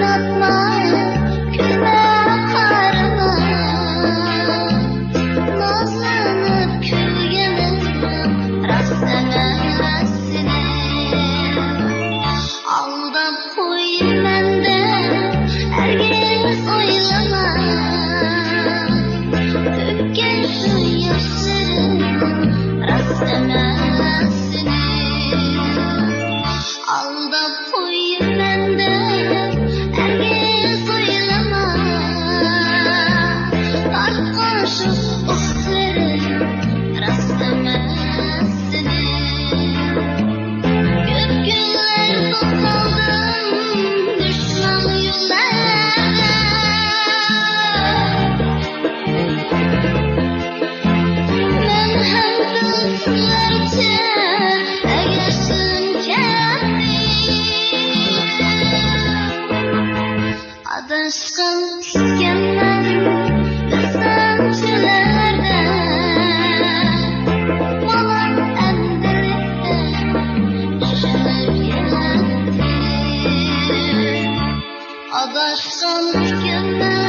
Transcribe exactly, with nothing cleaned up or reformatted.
ئاتما، كۈلمە، قارىما. نازلىنىپ كۈلگىنىم راست ئەمەس سېنىڭ. ئالداپ قويىمەن دەپ ھەرگىز ئويلىما. تۆككەن شۇ ياشلىرىم راست ئەمەس سېنىڭ. ئالداپ قويىمەن دەپ ھەرگىز ئويلىما. تارتقان شۇ ئوتلىرىم راست ئەمەس سېنىڭ. كۆپ كۈنلەر توختالدىم دۈشمەن يوللاردا. مەن ھەم بىلسىلەرچە ئەگەشتىم كەتتىم. ئاداشقان ئىكەنمەن بىر سانچىلەردە. بالام ئەمدىلىكتە چۈشىنىپ يەتتىم. ئاداشقان ئىكەنمەن